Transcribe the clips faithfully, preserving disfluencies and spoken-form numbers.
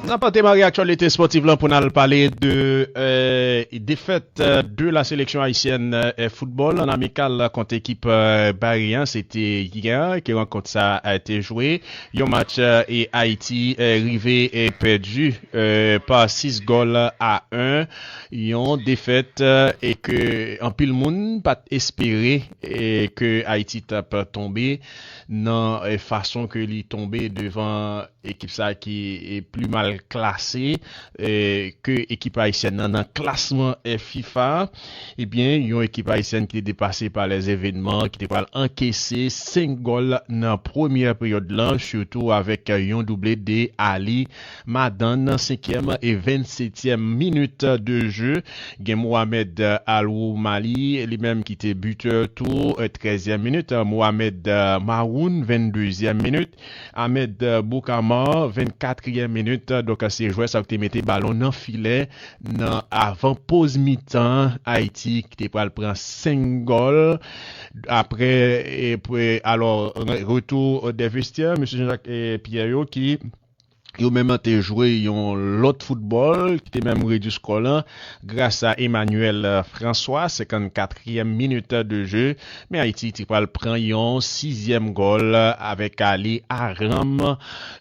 N ap demare aktyalite espòtiv lan pou n al pale de eh, defèt eh, de la seleksyon ayisyèn eh, foutbòl an amikal kont ekip eh, Bahreyen. Se te yè ke rankont sa eh, te jwe. Yon match eh, e Ayiti eh, rive eh, pèdi eh, pa sis gòl a en. Yon defèt eh, e ke anpil moun pa t espere eh, ke Ayiti t ap tonbe nan eh, fason ke li tonbe devan ekip sa ki e pli mal klase e, ke ekip ayisyèn nan nan klasman FIFA. Ebyen, yon ekip ayisyèn ki te depase pa lè evènman, ki te pral ankese senk gòl nan premyè peryòd lan, sitou avèk yon double de Ali Madan nan senkyèm e vennsetyèm minit de je. Gen Mohamed Al Roumali, li menm ki te bitè tou, trèzyèm minit. Mohamed Maroun, venndezyèm minit. Ahmed Boukamar, vennkatriyèm minit. Donk, se jwè sa ki te mete balon nan filè nan avan poz mitan Ayiti ki te pral pran senk gòl. Apre, e, pre- alò, retou de vestyè, mesye Jean-Jacques e Pierre yo ki yo menm te jwe yon lòt foutbòl ki te menm redui skò lan gras a Emmanuel François, senkannkatriyèm minit de je. Men Ayiti te pral pran yon sizyèm gòl avèk Ali Aram.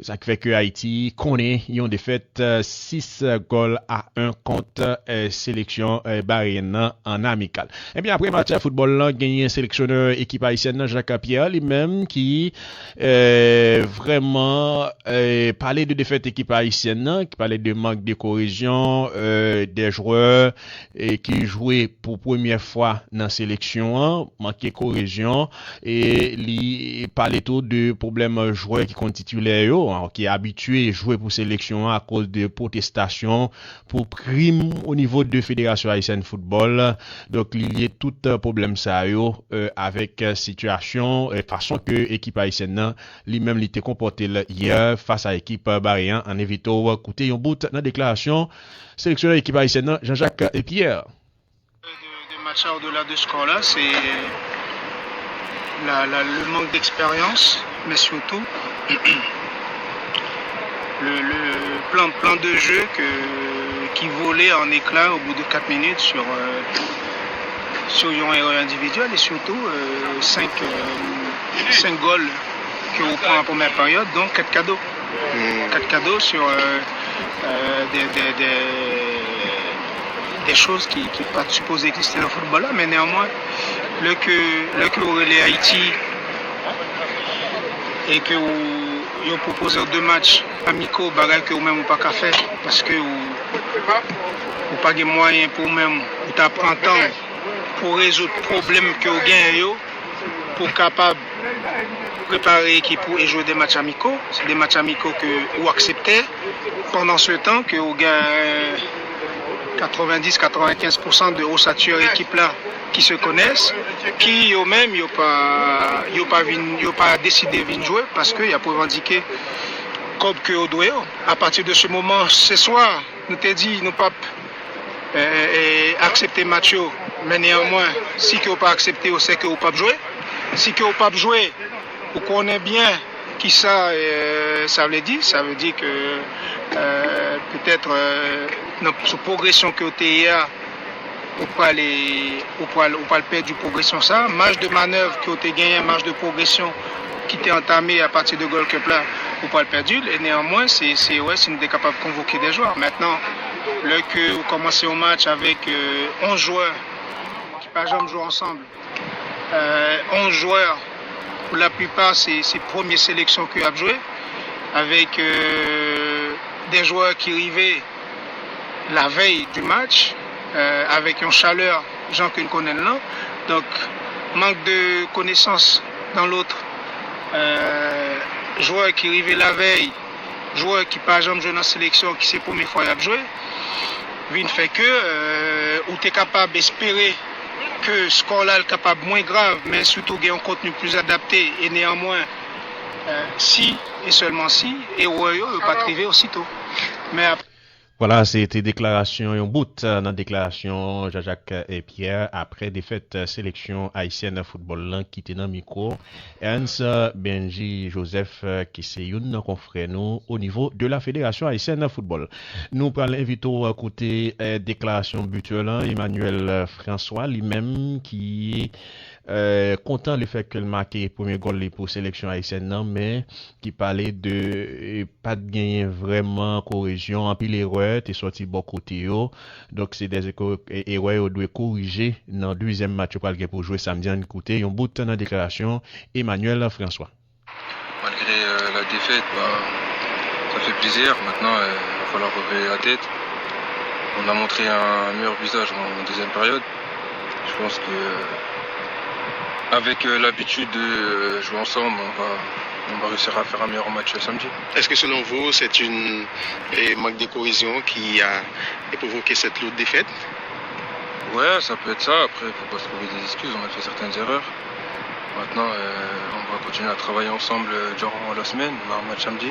Sa ki fè ke Ayiti konnen yon defèt sis gòl a en kont eh, seleksyon eh, Bahreyen nan an amikal. Ebyen, apre match foutbòl lan, genyen seleksyonè ekip ayisyèn nan, Jacques Pierre, li menm ki eh, vrèman eh, pale de defèt ekip ayisyèn nan, ki pale de mank de korezyon eh, de jwè eh, ki jwe pou premyè fwa nan seleksyon an, manke korezyon, e li pale tou de pwoblèm jwè ki konn titilè yo, an, ki abitye jwe pou seleksyon an akoz de pwotestasyon, pou krim o nivo de Federasyon Ayisyèn Foutbòl. Donk, li lye tout pwoblèm sa yo eh, avèk sitiyasyon, eh, fason ke ekip ayisyèn nan, li menm, li te konpòte l yè fas a ekip Bahreyen an. Envite w koute yon bout nan deklarasyon seleksyonè ekip ayisyèn nan, Jean-Jacques Pierre. De, de match au-delà de score là, c'est la, la- le manque d'expérience, mais surtout le, le plan, plan de jeu que, qui volait en éclats au bout de quatre minutes sur, euh, sur une erreur individuelle et surtout euh, cinq, euh, cinq goals que vous prenez en première période, donc quatre cadeaux. Quatre cadeaux sur euh, euh, des, des, des, des choses qui, qui pas supposées exister dans le football là, mais néanmoins, le que, le que vous relais Haïti et que vous, vous proposez deux matchs amicaux, bagay que vous-même vous pas qu'à faire, parce que vous, vous pas de moyens pour vous-même, vous t'apprend tant pour résoudre problème que vous gagnez, pour capable prepare ekip ou e jwe de match amiko. Se de match amiko ke ou aksepte. Pandan se tan ke ou gen katrevendis, katrevennkenz pousan de osatye ekip la ki se konès, ki yo menm yo pa yo pa vin yo pa deside vin jwe paske y ap revandike kòb ke yo dwe yo. Apati de se moman, se swa nou te di nou p ap eh, eh, aksepte match yo, men neanmwen, si ke ou pa aksepte yo, se ke ou p ap jwe. Si ke ou p ap jwe, ou konnen byen kisa eh, sa vle di. Sa vle di ke eh, petèt eh, nan sou pwogresyon ke ou te ye a, ou pral ou pral ou pral pèdi pwogresyon sa. Maj de manèv ke ou te genyen, maj de pwogresyon ki te antame apati de Gold Cup la, ou pral pèdi l. E neanmwen, se se wè si nou te kapab konvoke de jwè. Mentnan, lè ke ou kòmanse yon match avèk euh, onz jwè ki pa janm jwe ansanm, euh, onz jwè, pou laplipa, se se premye seleksyon ke y ap jwe, avèk euh, de jwè ki rive lavèy di match, euh, avèk yon chalè jan ke n konnen l lan. Donk, mank de konesans nan lòt euh, jwè ki rive lavèy, jwè ki pa janm jwe nan seleksyon, ki se premye fwa y ap jwe, vin fè ke euh, ou te kapab espere ke skò la l kapab mwen grav, men sitou gen yon kontni pli adapte, e neanmwen, euh, si e sèlman si, erè yo yo pa t rive osito. Men ap- Vwala, se te deklarasyon, yon bout, eh, nan deklarasyon Jean-Jacques, eh, Pierre apre defèt, eh, seleksyon ayisyèn foutbòl lan ki te nan mikwo Ernst, eh, Benji Joseph, eh, ki se youn nan konfrè nou o nivo de la Fédération Haïtienne Football. Nou pral envite w, eh, koute, eh, deklarasyon bitè lan, Emmanuel, eh, François, li menm ki, eh, kontan lefèt ke l make premye gòl li pou seleksyon ayisyèn nan, men ki pale de, eh, pa t genyen vrèman korezyon, anpil erè te sòti bò kote yo. Donk, se de eko-, e-, erè yo dwe korije nan dezyèm match yo pral gen pou jwe samdi an. Koute yon bout nan deklarasyon Emmanuel François. Malgré euh, la défaite, bah, ça fait plaisir. Maintenant, euh, il va falloir relever la tête. On a montré un meilleur visage en deuxième période. Je pense que euh, avec euh, l'habitude de euh, jouer ensemble, on va, on va réussir à faire un meilleur match samedi. Est-ce que selon vous, c'est une un manque de cohésion qui a provoqué cette lourde défaite? Ouais, ça peut être ça. Après, faut pas se trouver des excuses. On a fait certaines erreurs. Maintenant, euh, on va continuer à travailler ensemble euh, durant la semaine. On a un match samedi.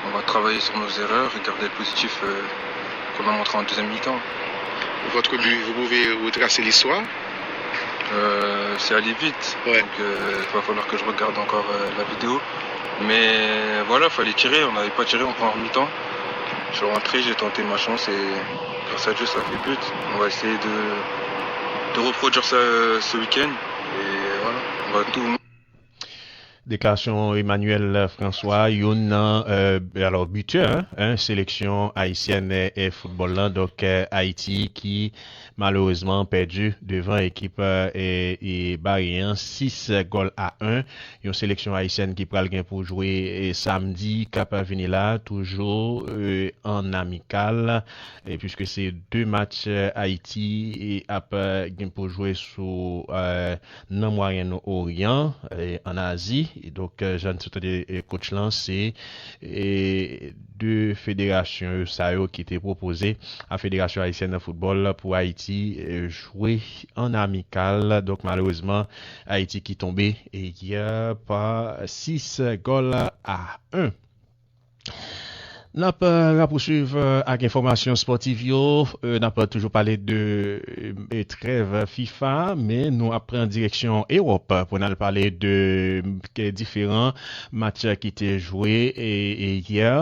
On va travailler sur nos erreurs et garder le positif euh, qu'on a montré en deuxième mi-temps. Votre but, vous pouvez retracer l'histoire? Euh, c'est allé vite. Ouais. Donc, euh, il va falloir que je regarde encore euh, la vidéo. Mais voilà, fallait tirer. On n'avait pas tiré en première mi-temps. Je suis rentré, j'ai tenté ma chance et grâce à Dieu, ça a fait but. On va essayer de, de reproduire ça euh, ce week-end. Et voilà, on va tout. Deklarasyon Emmanuel François, youn nan, euh, alò, bitè, hein, seleksyon ayisyèn e foutbòl lan. Donk, euh, Ayiti ki malerezman pèdi devan ekip, euh, e, e Bahreyen an, sis gòl a en. Yon seleksyon ayisyèn ki pral gen pou jwe, e, samdi k ap vini la, toujou, euh, an amikal, e, puiske se de match, euh, Ayiti, e, ap, euh, gen pou jwe sou, euh, nan Mwayen Oryan, e, ann Azi. E donk, euh, jan n sot tande, e, coach lan, se, e, de federasyon yo, sa yo ki te pwopoze a Federasyon Ayisyèn de Foutbòl pou Ayiti, e, jwe an amikal. Donk, malerezman, Ayiti ki tonbe, e, yè pa sis gòl a en. N ap, euh, rapousuiv, euh, ak enfòmasyon spòtiv yo. Euh, n ap toujou pale de, euh, trèv fifa, men nou ap pran direksyon Ewòp pou n al pale de, euh, diferan match ki te jwe, e, e yè,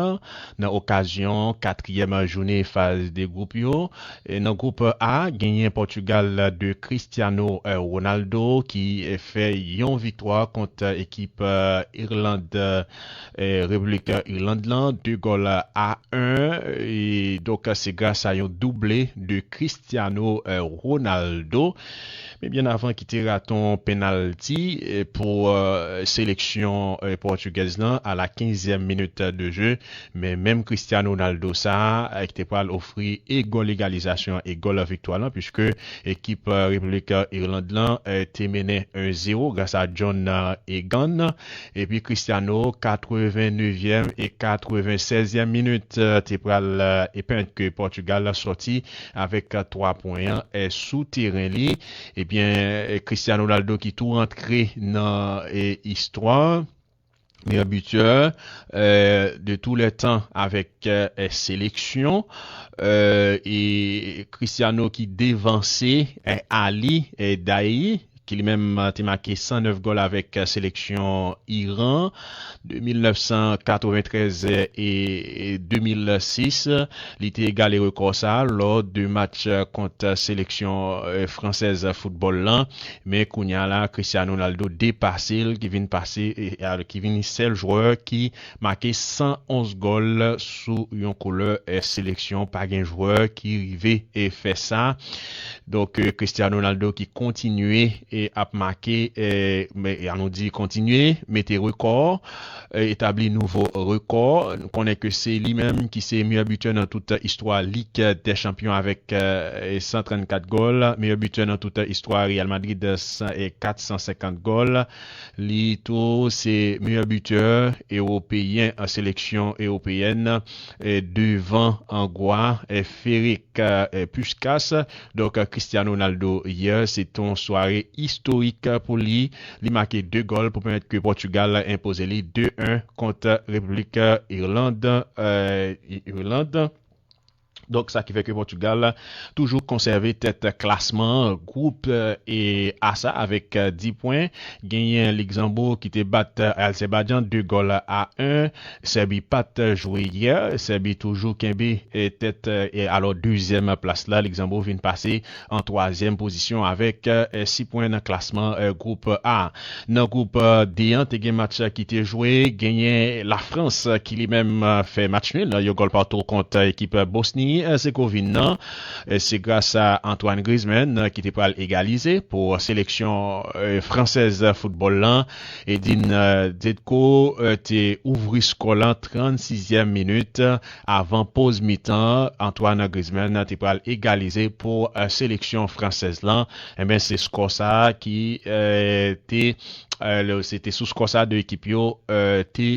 nan okazyon katriyèm jounen faz de gwoup yo. E nan gwoup A, genyen Pòtigal de Cristiano, euh, Ronaldo ki, euh, fè yon viktwa kont, euh, ekip, euh, Irland, euh, Repiblik Irland lan, de gòl a en. E donk, se gras a yon double de Cristiano, euh, Ronaldo. Men byen avan ki te rate yon penalti, euh, pou, euh, seleksyon, euh, pòtigèz lan a la kenzyèm minit de jeu. Men menm Cristiano Ronaldo sa a, euh, ki te pral ofri e gòl egalizasyon e gòl viktwa lan, puiske ekip, euh, Repiblik, euh, Irland lan, euh, te mennen en zewo gras a John, euh, Egan. Epi Cristiano, katrevennevyèm e katrevensèzyèm minit, euh, te pral, euh, e pèmèt ke Pòtigal sòti avèk, euh, twa pwen an, euh, sou teren li. Ebyen, euh, Cristiano Ronaldo ki tou rantre nan, euh, istwa meilleur buteur, euh, de tous les temps avec, euh, seleksyon, euh, e Cristiano ki devanse, euh, Ali, euh, Daei, ki li menm, euh, te make san nèf gòl avèk, euh, seleksyon Iran de mil nèf san katreventrèz e, e de mil sis. Li te egale rekò sa a lò de match, euh, kont seleksyon, euh, fransèz foutbòl lan. Men kounye a la, Cristiano Ronaldo depase l, ki vin pase, e, e, ki vin sèl jwè ki make san onz gòl sou yon koulè, e, seleksyon. Pa gen jwè ki rive, e, fè sa. Donk, e, Cristiano Ronaldo ki kontinye, e, ap make, e, men, e, an nou di kontinye, mete rekò, e, etabli nouvo rekò. Nou konnen ke se li menm ki se meyè bitè nan tout istwa Lig dè Chanpyon avèk, e, san trannkat gòl. Meyè bitè nan tout istwa Real Madrid, san, e, kat san senkant gòl. Li tou se meyè bitè ewopeyen an seleksyon ewopeyèn, e, devan Angwa, e, Ferenc, e, Puskas. Donk, Cristiano Ronaldo yè, se te yon sware istorik pou li. Li make de gòl pou pèmèt ke Pòtigal enpoze li de en kont Repiblik Irland, e, Irland. Donk, sa ki fè ke Pòtigal toujou konsève tèt klasman gwoup A sa avèk dis pwen. Genyen Ligzanbo ki te bat Azèbajan de gòl a en. Sèbi pa t jwe yè. Sèbi toujou kenbe tèt, alò, dezyèm plas la. Ligzanbo vin pase an twazyèm pozisyon avèk sis pwen nan klasman gwoup A. Nan gwoup D an, te gen match ki te jwe. Genyen Lafrans ki li menm fè match nil, yon gòl patou kont ekip Bosni Herzegovin nan. Se gras a Antoine Griezmann ki te pral egalize pou seleksyon fransèz foutbòl lan. Edin Dzeko te ouvri skò lan trannsizyèm minit. Avan poz mitan, Antoine Griezmann te pral egalize pou seleksyon fransèz lan. Enben, se skò sa ki te se te sou skò sa de ekip yo te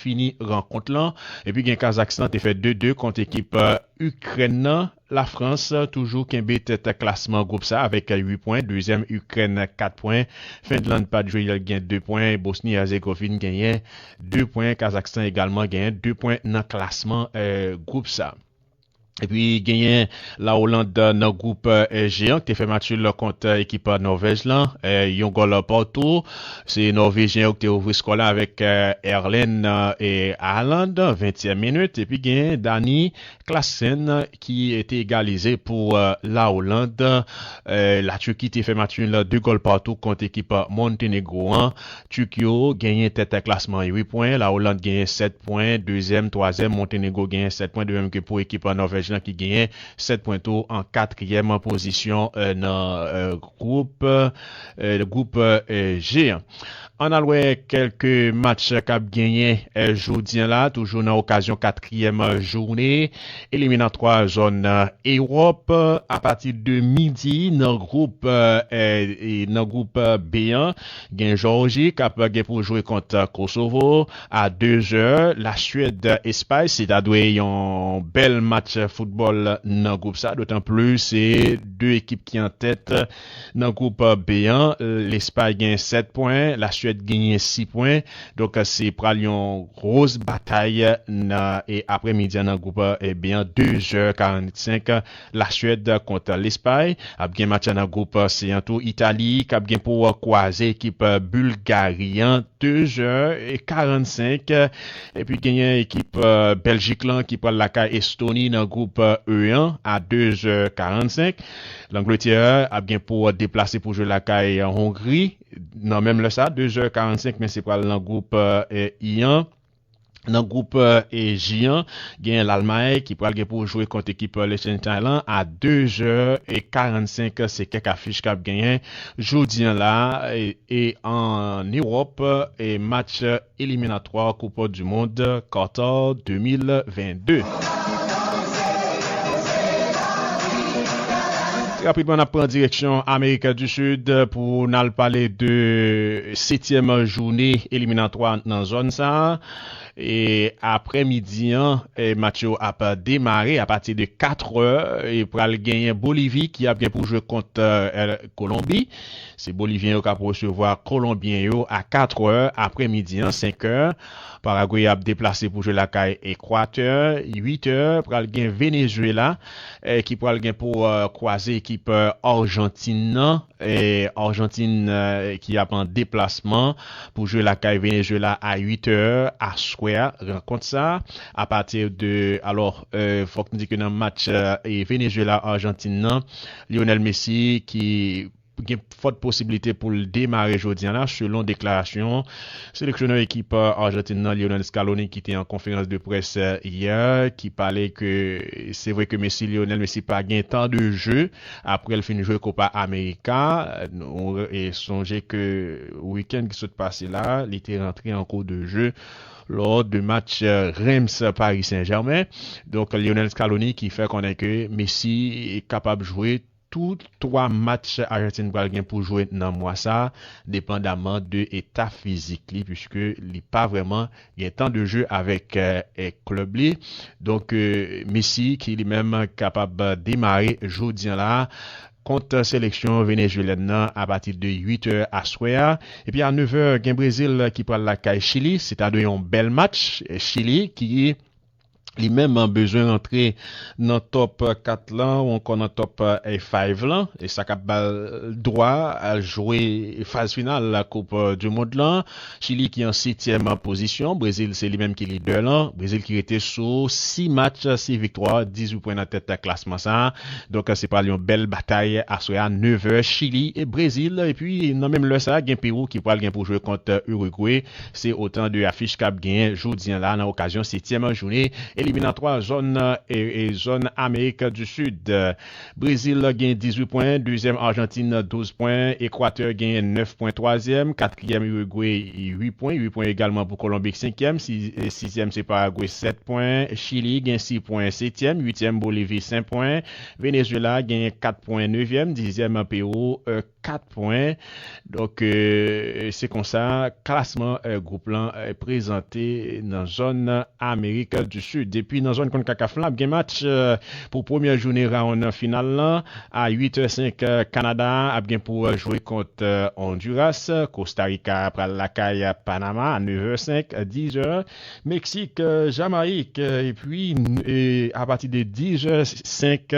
fini rankont lan. Epi gen Kazakstan te fè de de kont ekip Ikrèn nan. Lafrans toujou kenbe tèt klasman gwoup sa avèk uit pwen. Dezyèm Ikrèn, kat pwen. Fendlann pa t jwe, l gen de pwen. Bosni Herzegovin genyen de pwen. Kazakstan egalman genyen de pwen nan klasman gwoup sa. Epi genyen Lawoland nan gwoup G an ki te fè match nil kont ekip Nòvèj lan, yon gòl patou. Se Nòvejyen yo ki te ouvri skò la avèk Erlend Haaland, ventyèm minit. Epi genyen Dani Klaassen ki te egalize pou Lawoland. Latiki te fè match nil de gòl patou kont ekip Montenegro an. Tik yo genyen tèt klasman uit pwen, Lawoland genyen sèt pwen, dezyèm, twazyèm, Montenegro genyen sèt pwen, de menm ke pou ekip Nòvèj lan ki genyen sèt pwen tou an katriyèm pozisyon nan gwoup gwoup G an. Ann al wè kèlke match k ap genyen jodi an la, toujou nan okazyon katriyèm jounen eliminatwa zòn Ewòp. Apati de midi nan gwoup nan gwoup B an, gen Jòji k ap gen pou jwe kont Kosovo a dezè. Laswèd, Espay, se ta dwe yon bèl match foutbòl nan gwoup sa, dotan plis se de ekip ki an tèt nan gwoup B an. Lespay gen sèt pwen, Laswèd genyen sis pwen. Donk, se pral yon gwo batay nan e aprèmidi an nan gwoup B an, dezè karannsenk, Laswèd kont Lespay. Ap gen match nan gwoup C an tou, Itali k ap gen pou kwaze ekip Bilgari an, dezè karannsenk. Epi genyen ekip Bèljik lan ki pral lakay Estoni nan gwoup E an a dezè karannsenk. Langletè ap gen pou deplase pou jwe lakay Hongri nan menm lè sa, dezè karannsenk, men se pral nan gwoup I an. Nan gwoup J an, gen Lalmay ki pral gen pou jwe kont ekip Liechtenstein lan a dezè karannsenk. Se kèk afich k ap genyen jodi an la. E an Ewòp, match eliminatwa Koup du Mond Qatar de mil vennde. Rapidman, n ap pran direksyon Amerik di Sid pou n al pale de setyèm jounen eliminatwa nan zòn sa a. E aprèmidi an, match yo ap demare apati de katrè. E pral genyen Bolivi ki ap gen pou jwe kont Kolonbi. Se Bolivyen yo k ap resevwa Kolonbyen yo a katrè aprèmidi an, senkè. Paragwe ap deplase pou jwe lakay Ekwatè. Uitè, pral gen Venezuela ki pral gen pou kwaze ekip Ajantin nan. Ajantin ki ap an deplasman pou jwe lakay Venezuela a uitè aswè a. Rankont sa apati de, alò, fòk n di ke nan match Venezuela Ajantin nan, Lionel Messi ki gen fòt posiblite pou l demare jodi an la, selon deklarasyon seleksyonè ekip Ajantin nan, Lionel Scaloni, ki te an konferans de près yè, ki pale ke se vre ke Messi, Lionel Messi pa gen tan de je apre l fin jwe Copa America. Nou sonje ke wikenn ki sot pase la, li te rantre an kou de je lò de match Reims Paris Saint-Germain. Donk, Lionel Scaloni ki fè konnen ke Messi kapab jwe tou twa match Ajantin pral gen pou jwe nan mwa sa, depandaman de eta fizik li, piske li pa vrèman gen tan de je avèk klèb li. Donk, Messi ki li menm kapab demare jodi an la kont seleksyon venezuelyèn nan apati de uitè aswè a. Epi a nevè, gen Brezil ki pral lakay Chili, se ta dwe yon bèl match. Chili ki li menm bezwen rantre nan top kat lan ou ankò nan top five lan, e sa k ap ba l dwa al jwe faz final Koup di mond lan. Chili ki an setyèm pozisyon, Brezil se li menm ki lidè lan, Brezil ki rete sou sis match, sis viktwa, dizuit pwen nan tèt klasman sa a. Donk se pral yon bèl batay aswè a, nevè, Chili e Brezil. Epi nan menm lè sa a, gen Pewou ki pral gen pou jwe kont Irigwe. Se otan de afich k ap genyen jodi a la nan okazyon setyèm jounen eliminatwa zòn, e, e zòn Amerik di Sid. Brezil gen dizuit pwen, dezyèm Ajantin douz pwen, Ekwatè gen nèf pwen, twazyèm, katriyèm Irigwe uit pwen, uit pwen egalman pou Kolonbi k senkyèm, si, e sizyèm se Paragwe sèt pwen, Chili gen sis pwen, setyèm, uityèm Bolivi senk pwen, Venezuela gen kat pwen, nevyèm, dizyèm Pewou, e, kat pwen. Donk, e, se konsa klasman, e, gwoup lan, e, prezante nan zòn Amerik di Sid. Epi nan zòn konkakaf lan, ap gen match, e, pou premyè jounen rawonn final lan. A uit è senk, e, Kanada ap gen pou, e, jwe kont, e, Honduras. Kosta Rika pral lakay Panama a nèf è senk, diz è. Meksik, e, Jamayik, e, epi, e, apati de diz è senk,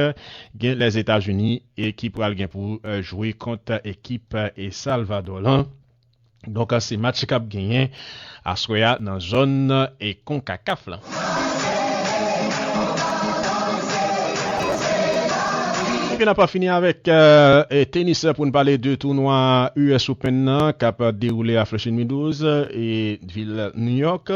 gen Lèzetazini e ki pral gen pou, e, jwe kont ekip, e, Salvadò lan. Donk, se match k ap genyen aswè a nan zòn, e, konkakaf lan. Epi n ap fini avèk, e, e, tenis pou n pale de tounwa U S Open nan k ap dewoule a Flushing Meadows, e, vil New York.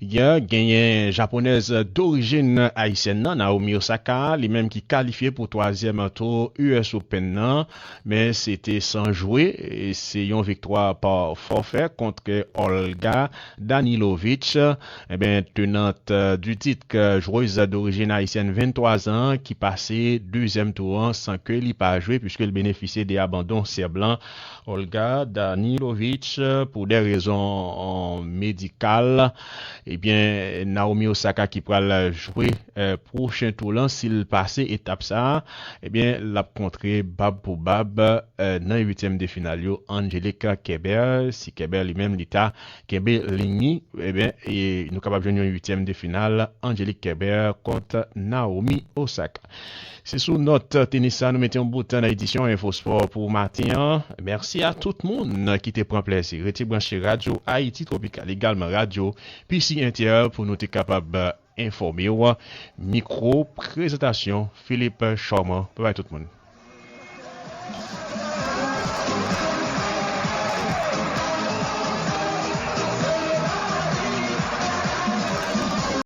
Yè, genyen japonèz dorijin ayisyèn nan, Naomi Osaka, li menm ki kalifye pou twazyèm tou U S Open nan, men se te san jwe, e se yon viktwa pa fòfè kont Olga Danilovic. Eben, tenant, e, du tit, e, jwez dorijin ayisyèn venntwa zan ki pase dezyèm tou an san ke li pa jwe, piske l benefisye de abandon Sèb lan. Olga Danilovic, pou de rezon, e, medikal, ebyen, Naomi Osaka ki pral jwe, e, pwochen tou lan, si l pase etap sa a, ebyen, l ap kontre bab pou bab, e, nan uityèm de final yo, Angelique Kerber. Si Kerber li menm, li ta kenbe liy li, ebyen, e nou kapab jwenn yon uityèm de final, Angelique Kerber kont Naomi Osaka. Se sou nòt tenis sa nou mete yon bout nan edisyon Info Sport pou maten an. Mèsi a tout moun ki te pran plèzi rete branche Radyo Ayiti Tropikal, egalman Radyo P C N T R pou nou te kapab enfòme w. Mikwo prezantasyon, Philippe Chormand. Babay tout moun.